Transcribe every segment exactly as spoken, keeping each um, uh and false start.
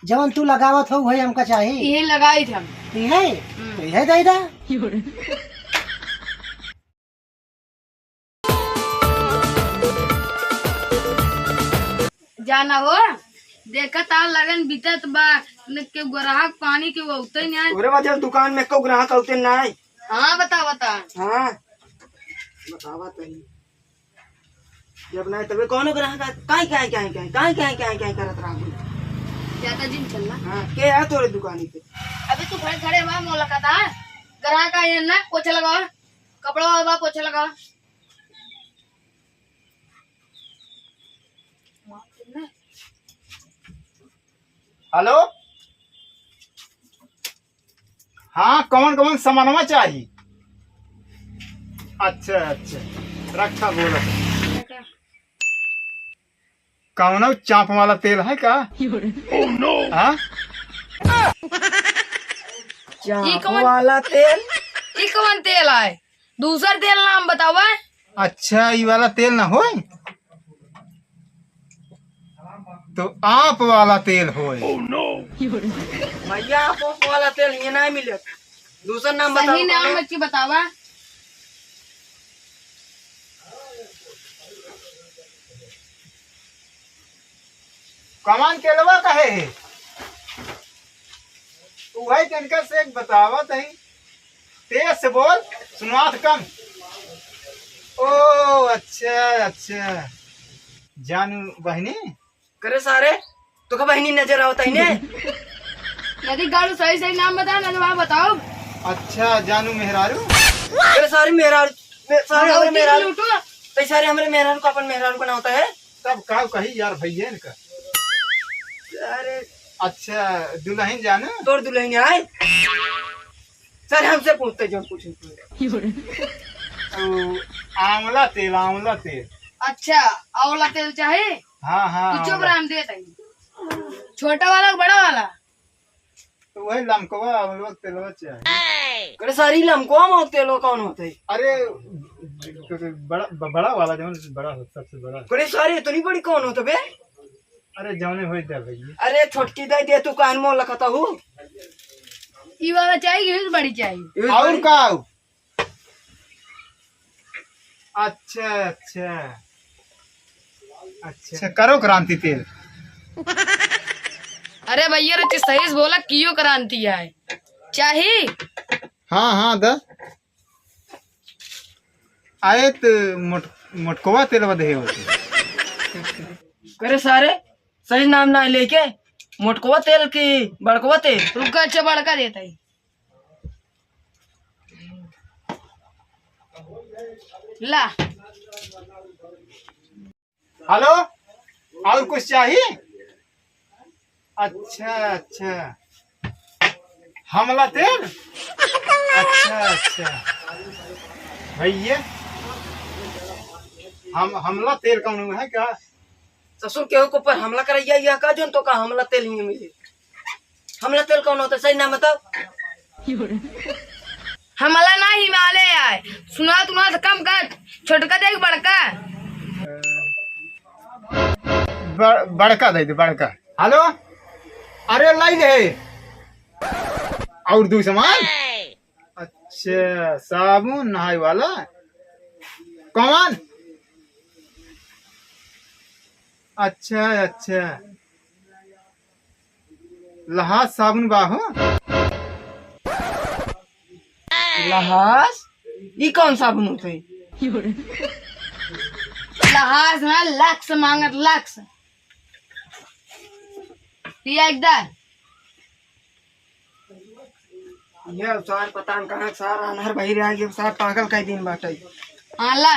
जवन तू लगावत हो, वही हमका चाही। इहे लगाई थे हम। इहे? हम्म। तो इहे दे दा। जाना हो, देखत आ लगन बीतत बा, न के ग्राहक पानी के उतरे नहीं आए। ओरे बा, जब दुकान में को ग्राहक उतरे ना आए। हाँ, बता, बता। हाँ, बतावा तनी। जब ना तबे कौनो ग्राहक आ, काहे, काहे, काहे, काहे, काहे, काहे, काहे, काहे करत रहा? ज्यादा जिन चल ना। हाँ, के आ तोरे दुकानी पे? अबे तू घर खड़े बा, मोला कहता है, ग्राहक आए ना, पोछा लगावा, कपड़ा वाला बा, पोछा लगावा। हेलो, हाँ, कौन कौन सामानवा चाही? अच्छा, अच्छा, रखा, बोला। कौनो चाप वाला तेल है का? हाँ? चाप ई कौन, वाला तेल? ई कौन तेल है? दूसर तेल नाम बतावा। अच्छा, ई वाला तेल ना होय, तो आप वाला तेल होय। भैया, आप वाला तेल ये नहीं मिले, दूसर नाम बतावा, सही नाम कौनो? अच्छी बतावा। कमान तेलवा कहे है? उहे तनका से एक बतावत है। तेज से बोल, सुनात कम। ओ, अच्छा, अच्छा। जानू बहिनी? करे सारे, तोका बहिनी नजर आवत है ने? यदि गालू सही सही नाम बता ना, तो वहाँ बताओ। अच्छा, जानू मेहरारू? करे सारे मेहरारू, मे-, सारे हाँ, हमरे उठी मेहरारू। उठो। तै सारे हमरे मेहरारू का अपन मेहरारू बनावत है? तब का कही यार भैया इनका? अरे। अच्छा, दुलहिन जाना? तोर दुलहिन आए? सर, हमसे पूछते जो पूछे। ओ, आंवला तेल, आंवला तेल। अच्छा, आंवला तेल चाहे? हाँ, हाँ, तू चुप आंवला। रह, हम देत हई। छोटा वाला कि बड़ा वाला? तो वही लमकवा, आंवला तेलवा चाहे। अरे सारी लमकवा में तेलवा कौन होत है? अरे, बड़ा, ब-, बड़ा वाला, जौन बड़ा हो, सबसे बड़ा। अरे सारी इतनी बड़ी कौन होत बे? अरे जौने होई दे भैया। अरे छोटकी दे दे, तू कान मोल लखता हूँ। ई वाला चाहिए, use बड़ी चाहिए। Use और बड़ी? का? अच्छा, अच्छा। अच्छा। अच्छा, करो क्रांति तेल। अरे भैया, रे सही से बोला, कियो क्रांति है। चाही? हाँ, हाँ, द। आए त मोट-, मोटकवा तेलवा देहे होते। करे सारे, सही नाम ना लेके मोटकवा तेल की बड़कवा तेल? रुका, अच्छा बड़का देता है। ला। हेलो, और कुछ चाहिए? अच्छा, अच्छा। हमला तेल? अच्छा, अच्छा। भैया, हम, हमला तेल कौन है का? ससुर केहू के ऊपर हमला करैया, यह का जौन तोका हमला तेल ही मिले? हमला तेल कौन होता, सही नाम बताओ। हमला ना हिमालय आए। सुना तुना तो कम कर, छोटका दे बड़का। ब-, बड़का दे दे, बड़का। हेलो, अरे लाई दे। और दू सामान? अच्छा, साबुन नहाए वाला। कौन? अच्छा, अच्छा। लहास साबुन बा हो? लहास? ई कौन साबुन होत है? लहास ना, लक्स मांगत, लक्स। पिया एक दा। ये सार पता न कहाँ सार आन्हर बहिर आ गए, सार पागल कई दिन बाटे। आला।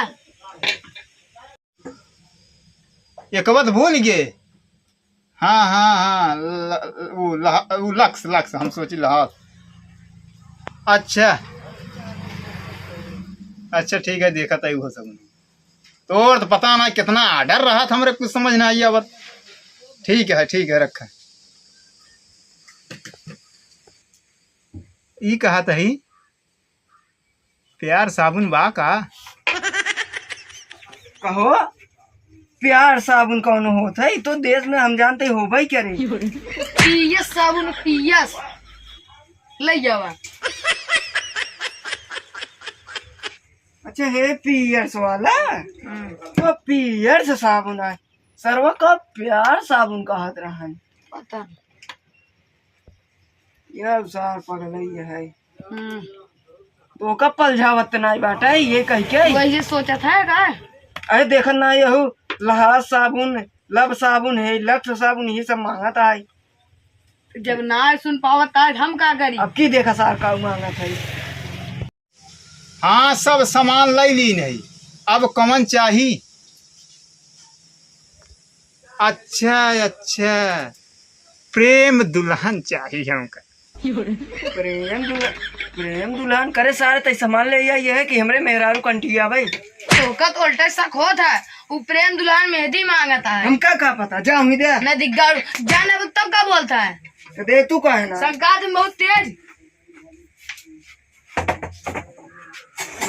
एक बात भूल गए। हाँ, हाँ, हाँ, ल-, उ लह-, उ लक्स, लक्स, हम सोची लहास। अच्छा। अच्छा, ठीक है, देखा था, हो सकता। तोर तो पता ना कितना order रहा था, हमरे कुछ समझ ना आई आवत। ठीक है, ठीक है, रखा। ई कहा तही, प्यार साबुन बा का? कहो, प्यार साबुन कौनो होत है? ई तो देश में हम जानते होबे करे। पी एस साबुन, पी एस। ले जावा। अच्छा, हे पी एस वाला? हम्म। तो पी एस साबुन है। सरवा का प्यार साबुन कहत रहन। पता नहीं। यह सार पगलई है। हम्म। तो ओका पलझावत नाई बाटे, ये कह के। वही सोचत है का? अरे देखत ना, यहू लहास साबुन, लब साबुन है, लक्स साबुन, ये सब मांगत है। जब ना सुन पावत, आज हम का करी? अब की देखा सार का मांगत है। हाँ, सब सामान लइ लीन है, अब कवन चाही? अच्छा, अच्छा, प्रेम दुल्हन चाही हमका। प्रेम दुल्हन, प्रेम दुल्हन करे सारे, तै सामान ले आई है कि हमरे मेहरारू कंटिया भाई। तोका तो उल्टा शक होत है, उ प्रेम दुल्हन मेहंदी मांगत है। हमका का पता, जा हुई दे। मैं दिग्गा जाने तब का बोलता है। तो दे तू काहे ना? संकात में बहुत तेज।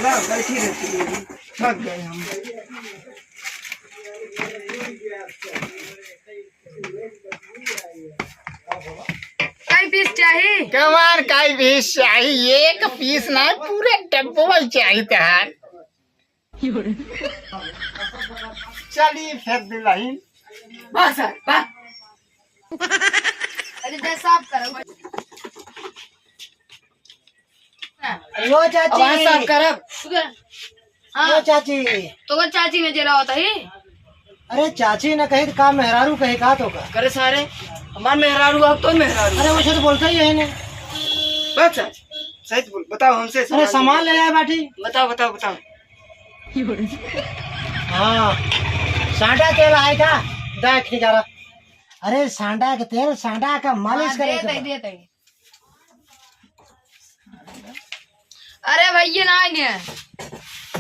ना, बैठी रहती है, थक गए हम। काई पीस चाही? कमान काई पीस चाही? एक पीस ना, पूरे डब्बो में चाही तहार। चली फिर दुल्हन। बस, बस। अरे, दे साफ करो। अरे, ओ चाची। आवाज साफ करब। हाँ। ओ चाची। तो का चाची में जेरा होता ही? अरे, चाची न कही तो का मेहरारू कही का तो का? करे सारे, हमार मेहरारू अब तो मेहरारू। अरे, वैसे तो बोलता ही है ने। बस चाची, सही तो बोल, बताओ हमसे अरे, सामान सामान ले आए बाटी। बताओ, बताओ, बताओ। हाँ, सांडा तेल आए का? देख के जरा। अरे, सांडा के तेल, सांडा का मालिश हाँ, करे देत के है, बा। देत है। अरे भैया, ना ने।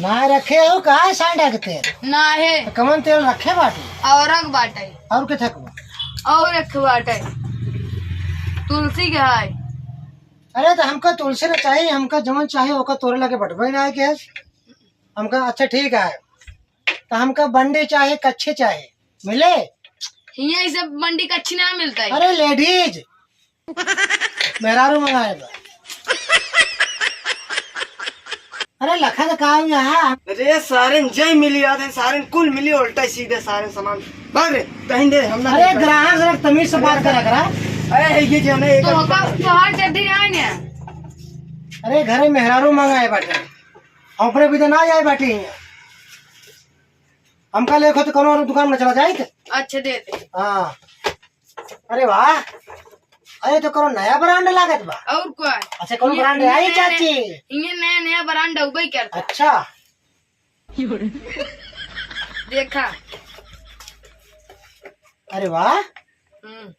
ना रखे हो का सांडा के तेल? ना है। तो कवन तेल रखे बाटे? औरक बाटे। और के थकबो? और एक बाटे। तुलसी के है। अरे, तो हमका तुलसी ना चाहिए, हमका जवन चाहिए, ओका तोरे लगे बटवे ना है के। हमका, अच्छा, ठीक है, तो हमका बंडी चाही, कच्छी चाही, मिले? हियाँ ई सब बंडी कच्छी ना मिलता है। अरे, लेडीज, मेहरारू मंगाए बा। अरे, लखा तो काम यहाँ। अरे, सारे जय मिली आते हैं, सारे कुल मिली उल्टा सीधे सारे सामान। भाग रे, कहीं दे, हम ना अरे, देख पाए। ग्राहक जरा तमीज से बात करा करा। अरे, ये जो है ना, एक तो होगा, तो हर जल्दी ना आए ना। अरे, घरे मेहरारू मंगाए बाटे। अपने भी तो ना जाए बाटी हियाँ। हमका लेखो तो कौनो और दुकान में चला जाए तो। अच्छा, दे दे। हाँ। अरे वाह। अरे, तो कौनो नया ब्रांड लागत बा। और का? अच्छा, कौन ये, ब्रांड ये आई नया, चाची? ये नया, नया ब्रांड उबई करता। अच्छा। देखा। अरे वाह। हम्म।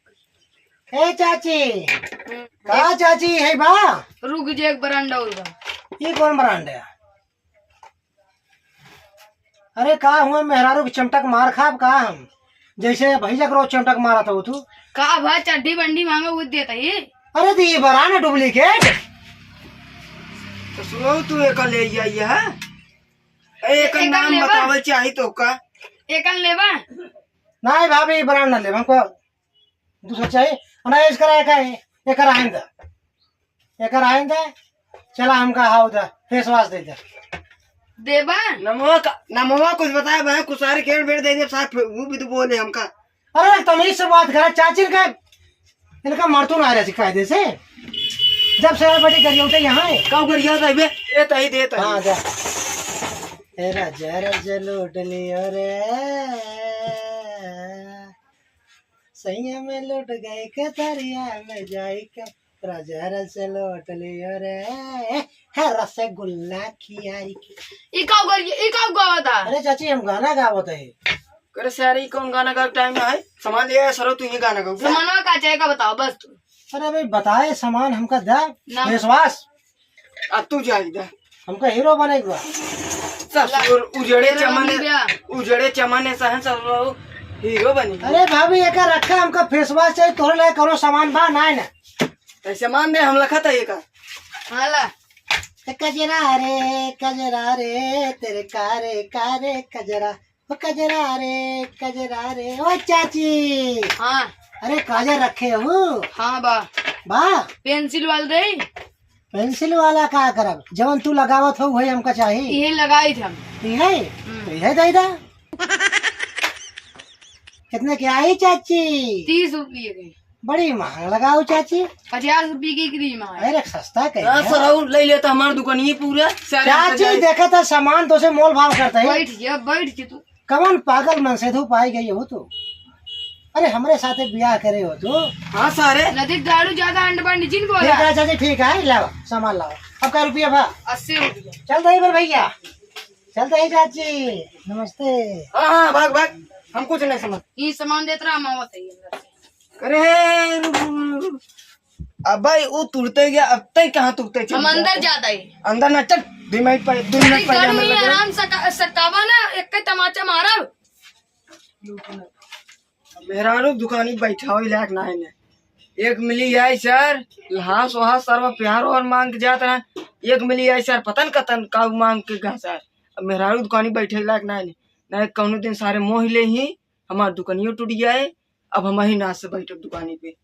ए चाची। हम्म। का चाची है बा? रुक जे, एक ब्रांड और बा। ये कौन ब्रांड है? अरे का हुआ, मेहरारू के चमटक मार खाब का हम? जैसे भैया के रोज चमटक मारत हो तू। का भा चड्डी बंडी मांगे वो देता ही? अरे तो ये बरा ना डुप्लीकेट। तो सुनो तू एक ले आई है। ए, एक एक नाम लेबा? बतावल चाही तो का? एक लेबा? नहीं भाभी, ये ब्रांड ना लेबा, हमको दूसरा चाहिए। ना, इसका रहा का है? एक रहन दे, एक रहन दे। चला, हमका हाउ दे, फेस वॉश दे दे। देबा? नमवा का, नमवा कुछ बताए बा, कुछ सारे केड़ बेड़ दे दे, साथ फिर वो भी तो बोले हमका। अरे, तमीज से बात करा, चाची का, इनका मरतू ना रहे कायदे से। जब से बेटी गरियौते यहाँ है। काऊ गरिया था बे? ए, तही दे, तही। हाँ, जा। ए राजा, राजा लौट लियो रे। सैया में लौट गए के दरिया में जाई के। राजा रस लौट लियो रे, है रसगुल्ला खियाई के। ई का कर, ई का गावत है? अरे चाची, हम गाना गावत है। करे सारे, ई कौन गाना गावे टाइम है? सामान ले आया सरो, तू ये गाना गाऊ। सामानवा का चाहे का बताओ बस तू। अरे भाई बताए, सामान हमका दे। ना। विश्वास। आ तू जा इधर। हमका हीरो बने के बा। ससुर उजड़े तेरा चमने, बन गया। उजड़े चमने सहन ससुर हीरो बनी। अरे भाभी, एका रखा, हमका फेस वॉश चाहिए, तोहरे लायक कौनो सामान बा? ना, ना। तो सामान दे, हम लखा था एका। हाँ ला। ते कजरा रे, कजरा रे, तेरे कारे, कारे कजरा। ओ कजरा रे, कजरा रे, ओ चाची। हाँ। अरे काजर रखे हो? हाँ बा। बा? पेंसिल वाला दे। पेंसिल वाला का करब? जवन तू लगावत हो वही हमका चाही। इहे लगाई थे हम। इहे? हम्म। तो इहे दे दा। कितने के आई चाची? तीस रुपये के। बड़ी महंग लगाओ चाची। पचास रुपये की क्रीम है। अरे सस्ता कहीं हाँ है। सर, और ले लेता हमार दुकानिये पूरा। चाची देखा था सामान तो से मोल भाव करता है। बैठ गया, बैठ के तू। कवन पागल मन से धूप आई गई हो तू? अरे हमरे साथे ब्याह करे हो तू? हाँ सारे। नदी गाड़ू ज्यादा अंड बंड जिन बोला। ठीक है चाची, ठीक है, लाओ सामान लाओ। अब का रुपया बा? अस्सी रुपया। चल दही पर भैया, चल दही चाची, नमस्ते। हाँ हाँ, भाग भाग, हम कुछ नहीं समझ। ये सामान देत रहा, हम आवत है अंदर से। अरे रुक, रुक, रुक, रुक। अब भाई वो तुरते गया, अब तय कहाँ तुरते चल हम अंदर गया? जाता है। अंदर ना चल, दो मिनट पहले, दो मिनट पहले गाड़ू अंदर में लग गया। आराम से का-, सकावा ना, एक तमाचा मारब। मेहरारू दुकानी बैठावे लायक ना है ने। एक मिली आई सर, लहास वहास सरवा प्यार और मांग के जात रहा। एक मिली आई सर, पता न कतन का मांग के गा सर। अब मेहरारू दुकानी बैठे लायक ना है ने। ना कौनो दिन सारे मोह ले ही, हमार दुकानियो टूट जाए। अब हम ही नाच से बैठब दुकानी पे।